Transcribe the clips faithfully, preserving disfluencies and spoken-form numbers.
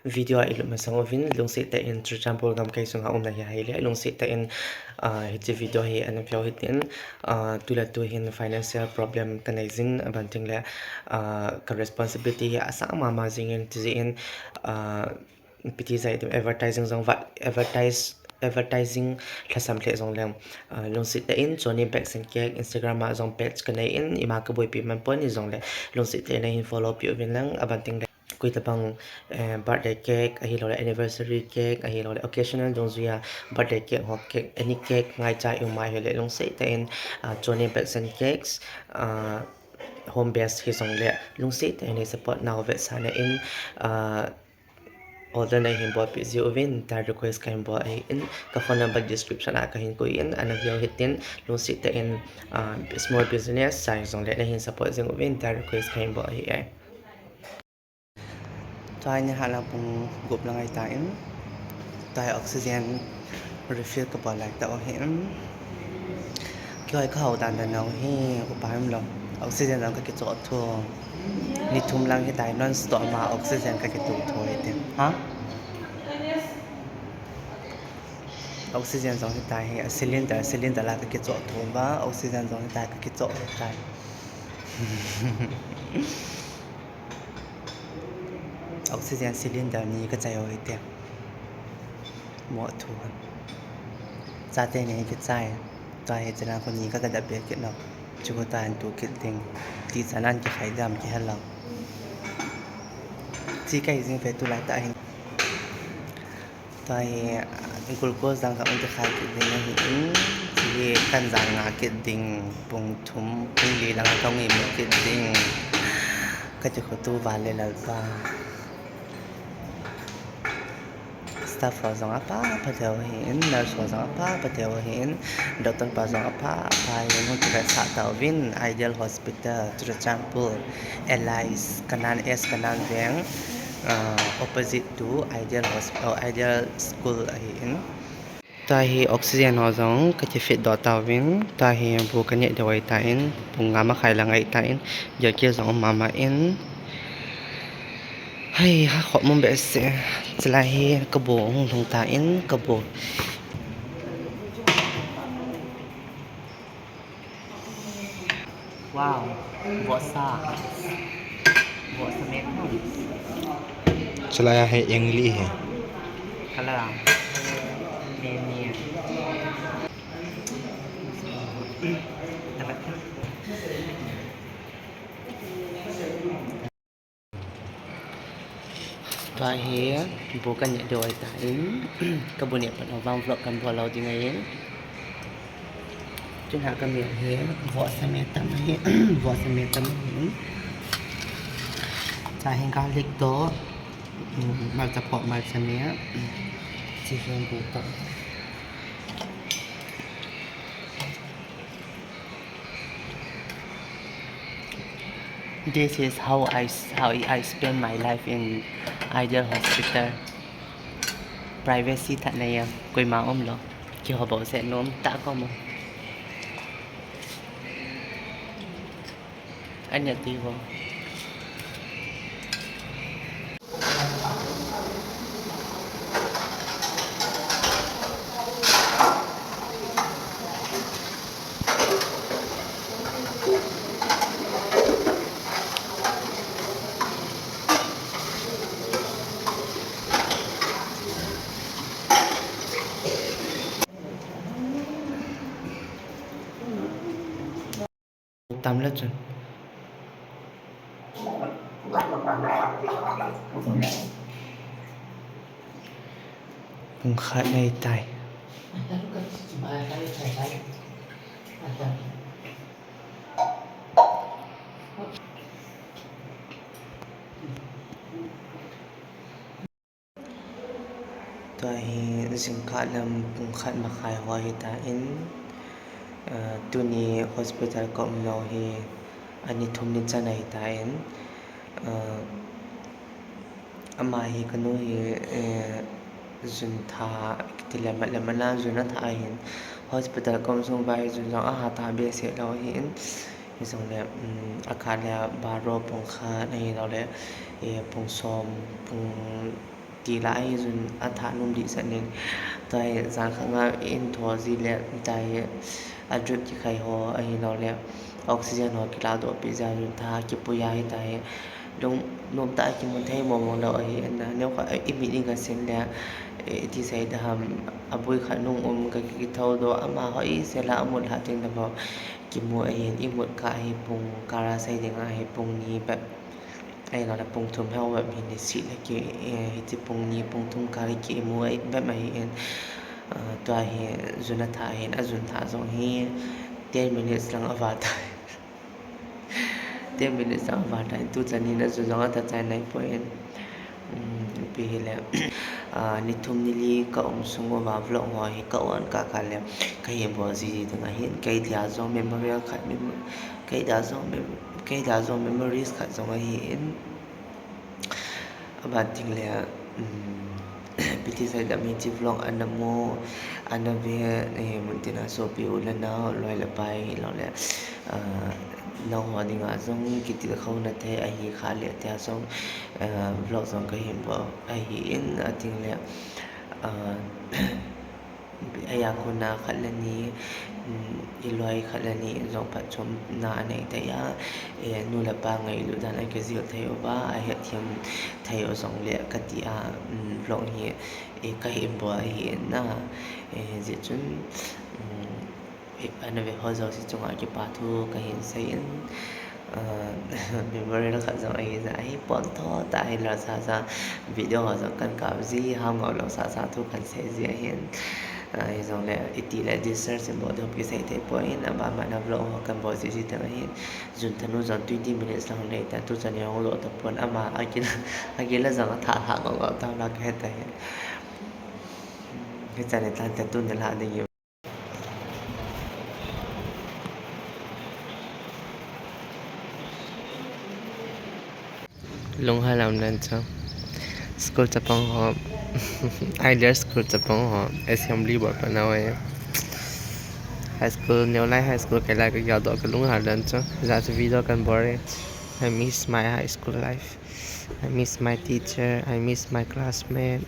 Video a ilut masang uvin, lungset tah in Churachandpur gamkai sunga umna hi ahile, lungset tah in, ah, hiche video hi ana veu hitin, ah, tule tu hin financial problem kanei jin, abanting le, ah, ka responsibility hi asang mama jingin, tijeh in, ah, piti jai tu advertising jong va, advertise, advertising lhasam lheh jong leng, ah, lungset tah in, Choni Bakes and Cake, Instagram a jong page kanei in, ima kaboipi man pon hijongle, lungset tah in nahin follow pi uvin lang, abanting le. Koi tabang, eh, birthday cake, ahilouleh anniversary cake, ahilouleh occasional dungjuia birthday cake ho cake, any cake ngaicha i um a ahile lungset tah in, ah, Choni Bakes and Cakes, ah, home base hijongle lungset tah in nei support nau vetsahna in, ah, order neihin bolpeh jiuvin, tia request kahin bol ahin, ka phone number description a kahin koi in, ana veu hitin, lungset tah in, ah, small business sa hijongle neihin support jing uvin, tia request kahin bol ahi e. Tua hi ni halang pung gup lang ahitan. Tua hi oxygen refill kabol lai tau ahin. Kihoi kahao dandan u hi upa umlou. Oxygen jong kakichoh tho. Ni thum lang hitai non stop ma oxygen kakitoh tho hite. Ha? Oxygen jong hitai hi, a cylinder, cylinder la kakichoh tho ba, oxygen jong hitai kakichoh hitai. Oxygen cylinder ni kachai u hite. Mo thu. Chate ni kichai. Tua hi chana ko ni ka kada be kit lou. Chu ko tan tu kit ding. Ti chanan kikhai dam kihelou. Chi kai jing ve tulai tah hin. Tua hi, ah, glucose dang ka un kikhai kit ding ahin, chi hi kan jang nga kit ding, pung thum, pung li lang ka ngi mu kit ding. Kati khoto vale Lalpa. Staff ho jong apha pha thei u ahin, nurse ho jong apha pha thei u ahin, doctor pa jong apha pha ahin, hung kivetsah tauvin, Ideal Hospital, Churachandpur, Alice, Kanan S, Kanan Veng, ah, opposite to Ideal Hosp-, oh, Ideal School ahin. Tua hi oxygen ho jong kati fit doh tauvin, tua hi bu kaneh diu ahitan, pung nga makhai lang ahitan, gel kit jong um mama in. Hai, ha, khop mum behseh. Chulai hi kabu hung lhung tan, kabu. Wow, vohsa. Vohsa me thang. Chulai hi engli hi. Color a. Me me. Tabat. Tua hi bu kaneh diu ahitan, kabu neh pat ho vang vlog kabol lou ding ahin. Chuna kami hi vohsa me tam ahi, vohsa me tam ahi. Tua hi garlic toh, um, malcha phoh, malcha me, um, chi hi bu toh. This is how I s-, how I spend my life in Ideal Hospital. Privacy tah nei a, koima umlou. Kihou bou se nom tah ko mo. Anya ti ho. Tam le chun. Pung khat nei tai. Tua hi jingkah lam pung khat makhai ho ahitan, ah, tuni hospital ka um nau hi ani thum ni chan ahitan, ah, ama hi kanu hi, eh, jun tha kiti le mat le mana jun atha ahin hospital ka um sung vai jun jong aha tha behseh lou ahin, hijongle, um, akhat le baro pung khat ahilouleh, eh, pung som, pung Ti la ahi jun atha nom dih sat nin. Tua hi jan khat nga in tho ji le, tua hi a drip kikhai ho ahi lo le, oxygen ho kila doh pi ja jun tha kipui a hi ta hi. Lung nom ta kimu thei mo mo lo ahi in na. Neo kha i mit in ka sin le, i ti sai da ham, a bui khat nung um ka ki thou do ama ho i se la a mut ha ting da mo kimu ahi in, i mut ka ahi pung kara sai ding ahi pung ni bep. Ahi lo le pung thum heo bep hi ni si le ki, eh, hiti pung ni pung thum kar le ki mu ai bep ahi in, ah, tua hi jun atha ahi in, a jun tha jong hi ten minutes lang a va ta. Ten minutes lang a va ta in, tu chan in a jun jong a ta chai nai poi in. Um, ipi hi le, ah, ni thum ni li ka um sung uva vlog ho hi ka on ka ka le, ka hi bol ji ji ding ahi in, kei dia jong memorial khat, mem-, kei dia jong mem-, kei dia jong memories khat jong ahi in. Aban ting le, um, ipi ti sai da mi chi vlog ana mu, ana ve, eh, mun tina sopi u le nao, loi le pai, lo le, ah, nao ho dinga jong kitil khou na thei ahi kha le tia jong, ah, vlog jong ka hi bol ahi in, a ting le, ah, Aya kona khat le ni, um, i loi khat le ni jong phatchomna anei thei a, eh, nu le pa ngailut dan a kijil thei uva, a hetthem thei u jong le kati a, um, vlog hi, eh, ka hi bol ahi in na, eh, hijeh chun, um, eh, ana ve ho jouse chunga kipa thu ka hin sei in, Ah, memorial khat jong ahi jeh a hi pon tho ta hi lo sa sa video ho jong kan kap ji, ham ngau lo sa sa thu kan sei ji ahin. Ah, hijong le iti le discharge in bol ding kisei thei poi in, aban ban a vlog ho kan bol ji ji teng ahin. Jun thanu jong twenty minutes lang nei ta, tu chan in hung lo ta pon ama akila, akila jong atha tha ngau ngau ta la ka he ta hin. Hichan in tan ta tu ni la ding. Lunghang lam dan chu. School chapang ho. Ideal school chapang ho. Assembly bol pa nau e. High school, Neolai High School, kei lai ka gel doh ka lunghang dan chu. Hijeh a chu video kan bol e. I miss my high school life. I miss my teacher, I miss my classmate,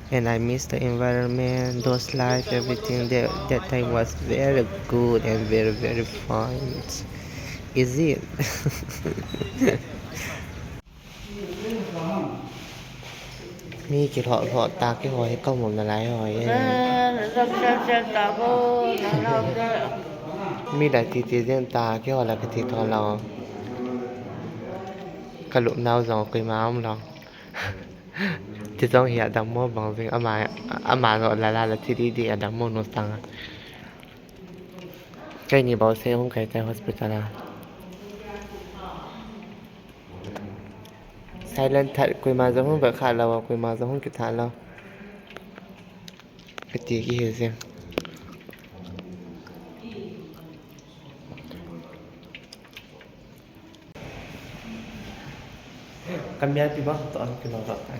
and I miss the environment, those life, everything. That, that time was very good and very, very fun. Is it? Mi kilhoh lhoh ta kihou hi ka um na lai hoi e. Mi lai titi ding ta kihou la kati tho lo. Ka lupnau jong koima um lo. Ti jong hi adam mo bang jing ama, ama jong la la la ti di di adam mo nu tang a. Keini bou se hung kai tai hospital a. Silent that, koima jong hung vet kha lo, koima jong hung kitha lo. Kati kihi jing. Ka mial pi bang to an kilo ro ta.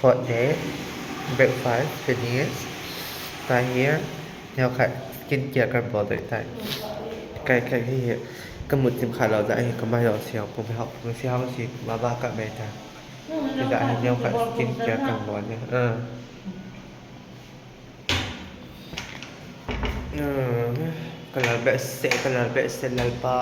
Fourth day, breakfast finish. Ta hi, neo khat skin care kan bol doi tai. Kai, kai hi, ka mut chim kha lo jeh hi, ka mai lo siang, pum hao, pum si hao si, ma ba ka mai ta. Hijeh hin neo khat skin care kan bol ding. Ah. Ah, ka lal behseh, ka lal behseh Lalpa.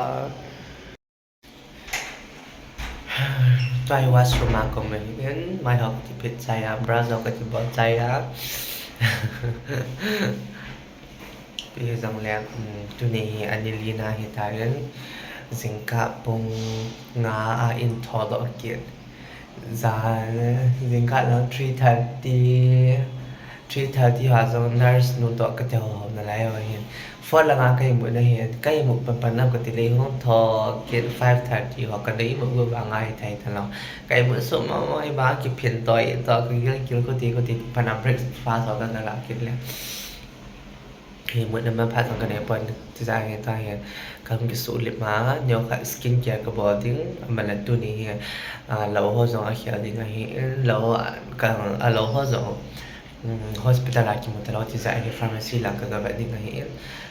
Tua hi washroom a kong le hin, mai ho kati phit chai a, brush ho kati bol chai a. Hijong le, um, tuni hi ani li na hi ta in, jingkah pung nga a in tho doh kit. Jan, jingkah lang three thirty, three thirty ho jong nurse nu toh ka ti ho ho na lai ho hin. Four langa ka imut na hin, ka imut pan pan na ka ti le hung tho kit five thirty ho ka na imut gu ba ngai thei ta lo. Ka imut sum mo mo i ba kiphin toi to ka gil gil ko ti ko ti pan a breakfast ho ka na la kit le. Hi mut na man phat jong ka nei pon, ti ja hi ta hi. Ka hung kisuh lip ma, neo khat skin care ka bol ding, ama la tuni hi, ah, lou ho jong a khel ding ahi, lou, ka, a lou ho jong, Hospital a kimu talou, tijeh a hi pharmacy lang ka, ka vet ding ahi in.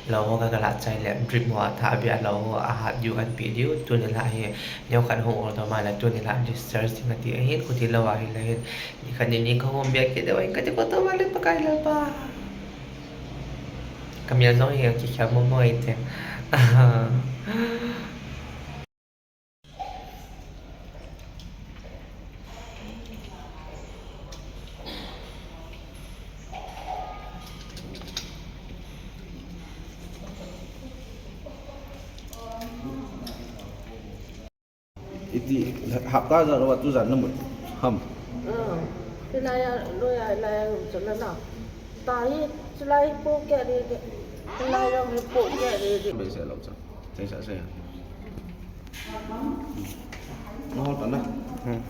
Lou ho ka, ka la chai le drip ho atha bia, lou ho ahat diu, an pe diu, tuni la hi neokhat hung ol to ma la, tuni la discharge ding ati ahi, khuti lou ahi le hin. Ni khat ni ni ka hom bia kit deu ahi, ka ti ko to ma le Pakai Lalpa. Ka mel jong hi kikhel mo mo ite. Iti hapta jan uva tujan na mut ham. Chulai a, loi a, lai a um chula na. Tahi, chulai po kya de de. Chulai a um po kya de de. Be se lo cha. Chai sa se. Mo ta na. Hmm.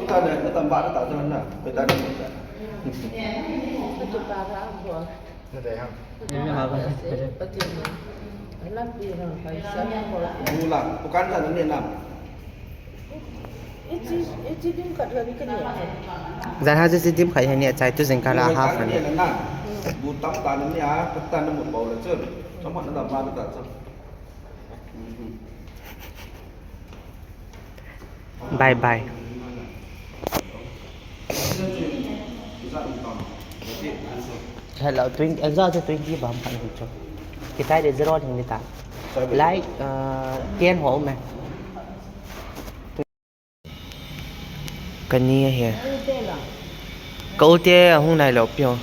Uta ne, uta ba ta cha na. Pe ta ne. Uta ba ra bo. Bula, bukan sana ni nam. Jan ha ji dim khai ni achai tu jing kala ha fa ni. Bu tam ta ni a, ta ni mu bau la chun. Sama na da ba ta chun. Bye bye. Hello, twenty, exhaust twenty bam kan hu cho. Kitai de zero ni ta. Like, uh, ten ho me. Kani he. Ka u te hung nai lo pio.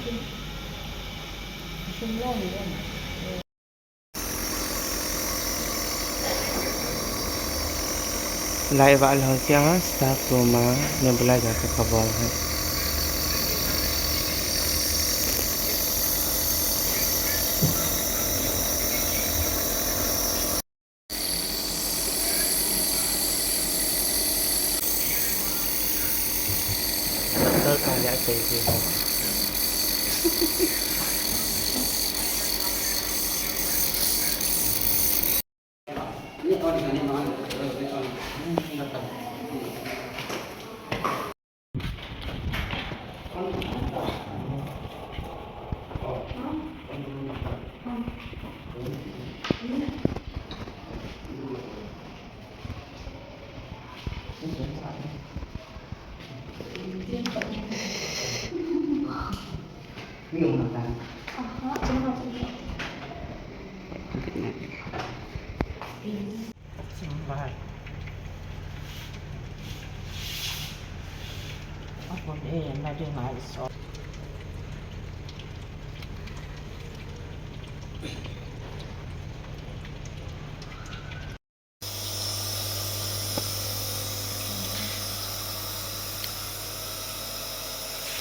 Lai va lhang tia staff room a nebulizer ka ka bol hai. Doctor ka le a chei ji.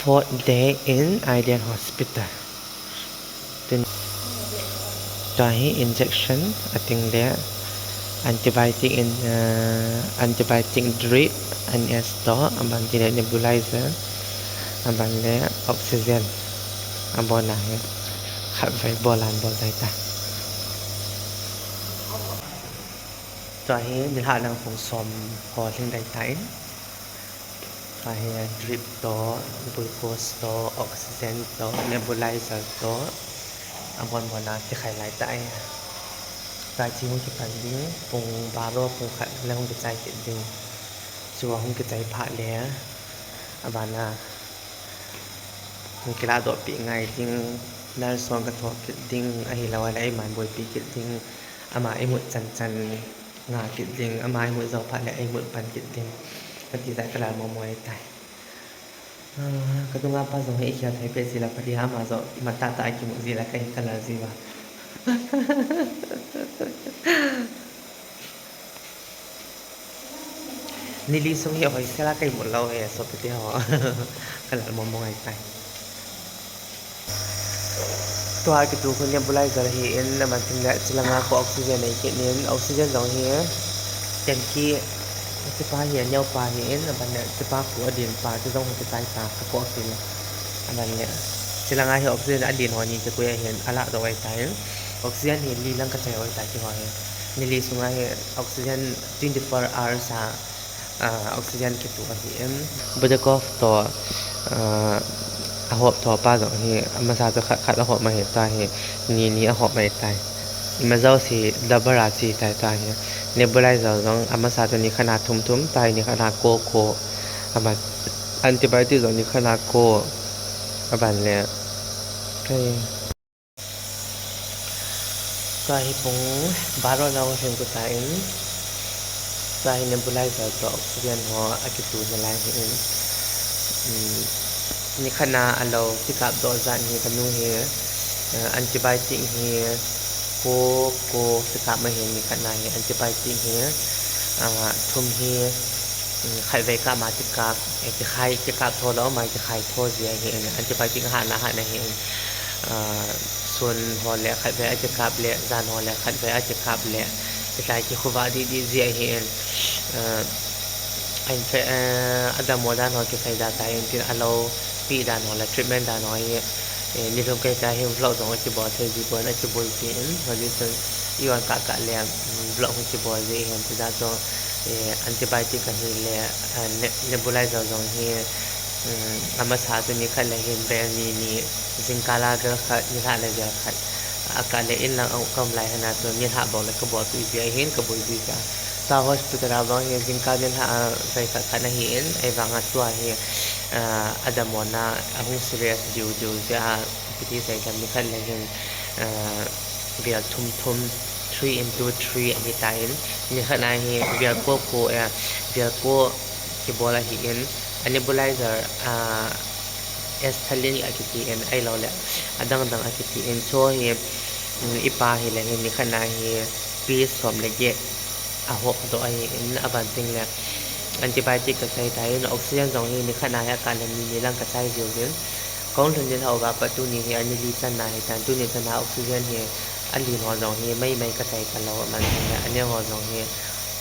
Fourth day in Aiden Hospital. Tin, tua hi injection, ating le antibiotic in, uh, antibiotic drip, N S to, aban ti le nebulizer, aban le oxygen. Abon a hi khatvei bol an bol dai ta. Tua hi nilhah lang pung som ho lhing dai ta in. Tua hi drip to, glucose to, oxygen to, nebulizer to, abon bon a kikhai lai ta e. Tua chi hung kipan ding, pung baro, pung khat le hung kichai kit ding. Chua hung kichai phat le, aban a hung kilah doh peh ngai ding, nurse hon ka thoh kit ding, ahilou le eiman boipi kit ding, ama imut chan chan nga kit ding, ama imut jou phat le eimut pan kit ding. Kati jat ka lal mo mo e tai. Ah, ka tunga pa jong hi i khel thei peh ji la pha di, ama jong man tah tah a kimu ji la ka hi ka lal ji va. Nili sung hi hoisel a ka imut lou e, sopite ho. Ka lal mo mo ngai tai. Tua kitu khu nebulizer hi in, aban tin le chilanga khu oxygen nei kit in, oxygen jong hi tanky, chipa hi aneo pa hi in, aban le chipa khu alen pa, chu jong hi kichai ta, ka po kit le. Aban le chilanga hi oxygen alen ho ni kikoi ahin, alah doh ahi tai. Oxygen hi li lang ka chai ahi tai keiho hi. Nili sunga hi oxygen twenty-four hours a, ah, oxygen kitu ahi in. Budakov to, ah, Ahop tho pa jong hi, amasa chu khat khat ahop ma hi ta hi, ni ni ahop ma hi ta hi. Ima jouse double a chi ta hi ta hi. Nebulizer jong amasa chu ni khat na thum thum ta hi, ni khat na ko ko. Aban antibiotic jong ni khat na ko. Aban le. Kai. Tua hi pung baro na hung hin ku ta in. Tua hi nebulizer toh oxygen ho akitu na lai hi in. Um, ni khat na alou kikap doh jat hi ka nu hi, eh, antibiotic hi ko ko kikap ma hi ni khat na hi antibiotic hi, ah, thum hi, um, khatvei kap ma kikap, eh, kikhai kikap tho lou ma kikhai tho jia hi in antibiotic ha na ha na hi in, ah, sun ho le khatvei a kikap le, jan ho le khatvei a kikap le, kitai kikhuva di di jia hi in, ah, Infec-, eh, adammo dan ho kisei da ta in tin alou pi dan ho le treatment dan ho hi, eh, nilhum kei ta hi vlog jong akibol thei ji pon akibol ji in, hoi ji chun i on kah kah le, mm, vlog hung kibol ji hin ti da chu, eh, antibiotic ahi le, eh, ne-, nebulizer jong hi, mm, amasa chu ni khat le hin vel ni ni jingkah a vel khat nilhah le vel khat. Akah le in lang a um lai hina chu nilhah bou le kabol tu ji ahin kabol ji ja. Sa hospital a vang hi jingkah nilhah a vei khat khat ahi in, ahivang a tua hi, ah, adammo na ahung serious diu diu jia, kiti sei tam ni khat le hin, ah, vel thum thum, three into three ahi ta in, ni khat na hi vel ko ko, eh, vel ko kibol ahi in, a nebulizer, ah, Estalin akiti in, ahilou le adang dang akiti in, chu hi, mm, i pa hi le hi ni khat na hi piece som le get ahop doh ahi in, aban ting le antibiotic kasei ta in, oxygen jong hi ni khat na hi akah le ni ni lang kachai jiu vin. Kahung lhun nilhah uva pat tuni hi ani li chan na hi tan, tuni chan na oxygen hi ali ho jong hi mai mai kachai ta lou, aban ting le ani ho jong hi,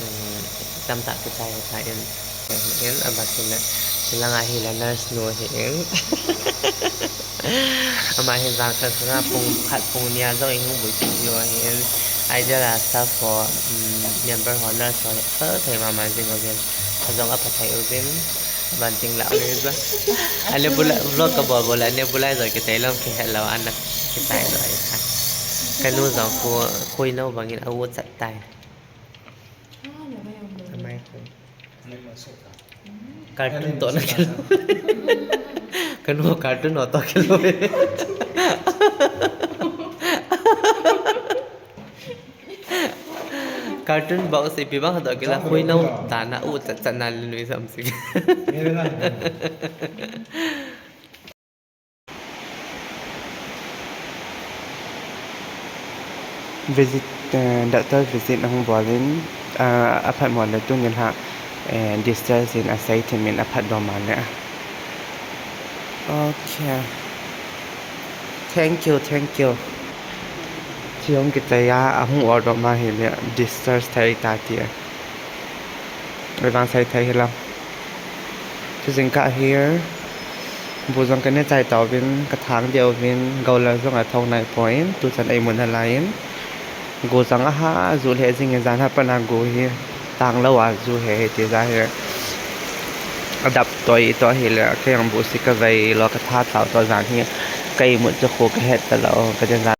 mm, tamtah kachai hi ta in. Ahin, aban tin le, hilang a hi le nurse nu ahin. Ama hin jan khat khat a pung khat pung ni a jong i hung bui kit diu ahin. Idol a staff ho, um, member ho, nurse ho, apha thei mama jing uvin. Ajong apha thei uvin. Aban tin le, ale ja. Ale bula, vlog kabol bol, ale bula jong kitai lom kihet lou, ana kitai lou ahi. Kanu jong ko, koi nau bangin a u chat tai. Amai ko. Cartoon toh na kilo. Kanu cartoon ho toh kilo. Cartoon box ipi bang toh kilo. Koi nau tana u chat chat na le nui sam si. Visit, eh, doctor visit ahung bol in, ah, aphat mo le tuni la, eh, discharge in asei thim in aphat doh ma le. Okay. Thank you, thank you. Chiong kichai a, ahung ol doh ma hi le discharge thei ta ti a. Ivang sei thei hilam. Chu jingkah hi bu jong kana chai tauvin, kathang diu vin, gollal jong athou nai poi, tuchan eimu nalai in. Gu jong aha, ju lheh jing in jan ha pana gu hi, tang lou a ju he he ti ja hi. Adap toi to hi le, kei jong bu si kavei lou katha tao to jan hi, ka imut chu khu kahet ta lou, ka jan jan.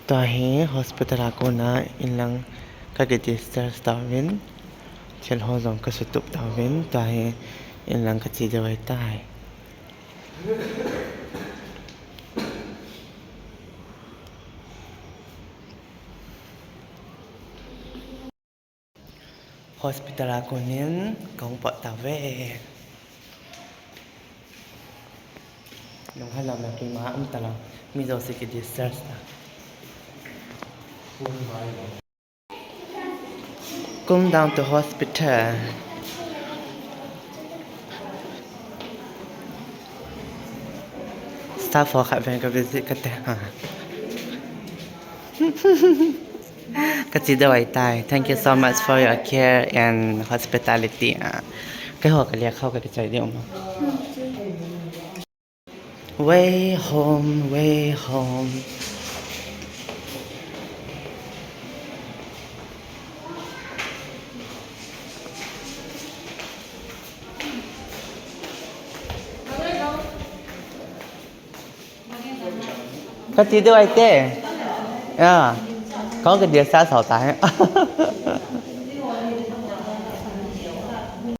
Tua hi hospital a kona inlang ka ki discharge tauvin, thil ho jong ka sutup tauvin, tua hi inlang ka che diu ahitai. Hospital a konin kahung pot tauve. Nung halam na keima um talou. Mi jouse ki discharge ta. Come down to hospital. Staff ho khat veng ka visit kate. Ha. Ka che diu ahitai. Thank you so much for your care and hospitality. Ah. Keiho ka lekha ka kichoi diu ma. Way home, way home. Ka che diu ahi te. Ya. Ka ka discharge sao tai.